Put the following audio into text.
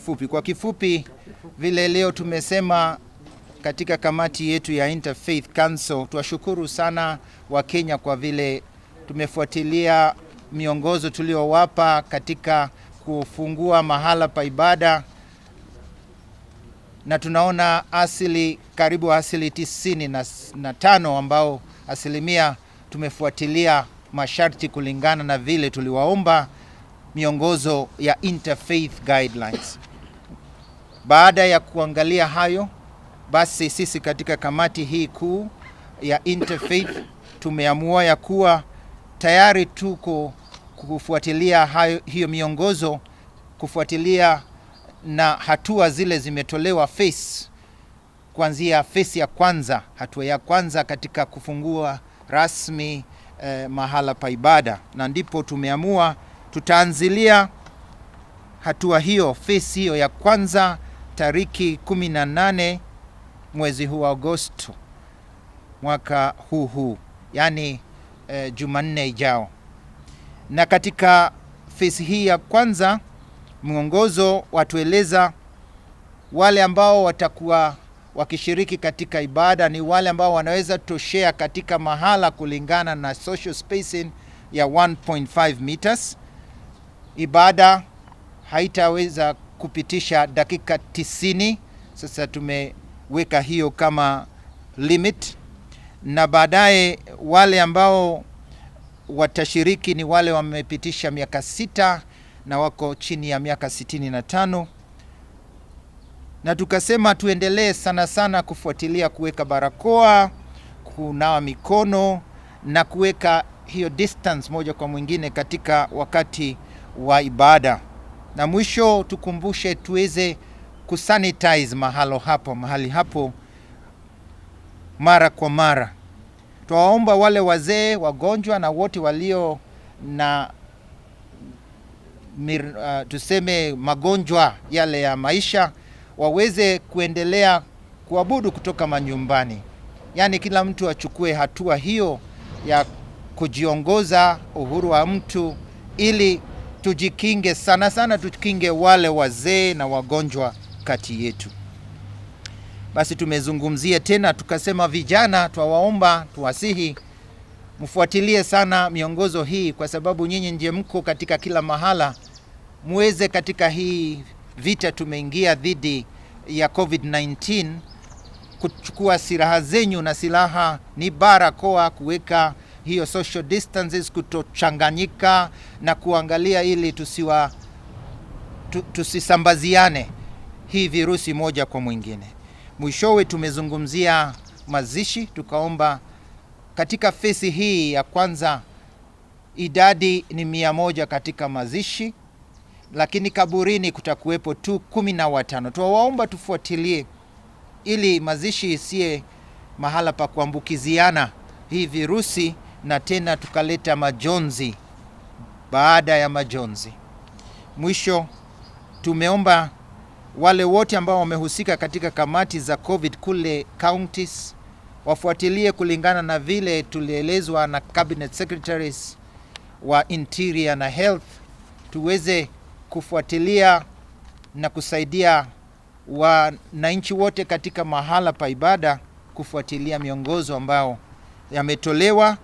kifupi. Kwa kifupi, vile leo tumesema katika kamati yetu ya Interfaith Council, tuwashukuru sana Wakenya kwa vile tumefuatilia miongozo tuliowapa katika kufungua mahala pa ibada, na tunaona asili karibu asili 95 ambao asilimia tumefuatilia masharti kulingana na vile tuliwaomba miongozo ya Interfaith Guidelines. Baada ya kuangalia hayo, basi sisi katika kamati hii kuu ya Interfaith tumeamua ya kuwa tayari tuko kufuatilia hayo, hiyo miongozo, kufuatilia na hatua zile zimetolewa phase, kuanzia phase ya kwanza, hatua ya kwanza katika kufungua rasmi mahala pa ibada, na ndipo tumeamua tutaanzilia hatua hiyo, phase hiyo ya kwanza tariki 18 mwezi huu wa Agosto mwaka huu huu, yaani Jumanne ijao. Na katika phase hii ya kwanza mwongozo watueleza wale ambao watakuwa wakishiriki katika ibada ni wale ambao wanaweza toshea katika mahala kulingana na social spacing ya 1.5 meters. Ibada haitaweza kupitisha dakika 90. Sasa tumeweka hiyo kama limit, na baadaye wale ambao watashiriki ni wale wamepitisha miaka 6 na wako chini ya miaka 65, na tukasema tuendelee sana sana kufuatilia kuweka barakoa, kunawa mikono na kuweka hiyo distance moja kwa mwingine katika wakati wa ibada. Na mwisho tukumbushe tuweze kusanitize mahali hapo mara kwa mara. Twawaomba wale wazee, wagonjwa na wote walio na tuseme magonjwa yale ya maisha waweze kuendelea kuabudu kutoka manyumbani. Yaani kila mtu achukue hatua hiyo ya kujiongoza, uhuru wa mtu, ili tujikinge sana sana, tukinge wale wazee na wagonjwa kati yetu. Basi tumezungumzia tena tukasema, vijana twawaomba, tuwasihi mfuatilie sana miongozo hii, kwa sababu nyinyi ndiye mko katika kila mahala, muweze katika hii vita tumeingia dhidi ya COVID-19 kuchukua silaha zenyu, na silaha ni barakoa, kuweka hiyo social distances, kutochanganyika na kuangalia ili tusisambaziane hii virusi moja kwa mwingine. Mwishowe tumezungumzia mazishi, tukaomba katika phase hii ya kwanza idadi ni 100 katika mazishi, lakini kaburini kutakuwepo tu 15. Tuwaomba tufuatilie ili mazishi isiye mahala pa kuambukiziana hii virusi na tena tukaleta majonzi baada ya majonzi. Mwisho tumeomba wale wote ambao wamehusika katika kamati za COVID kule counties wafuatilie kulingana na vile tulielezwa na cabinet secretaries wa Interior na Health, tuweze kufuatilia na kusaidia wananchi wote katika mahala pa ibada kufuatilia miongozo ambayo yametolewa.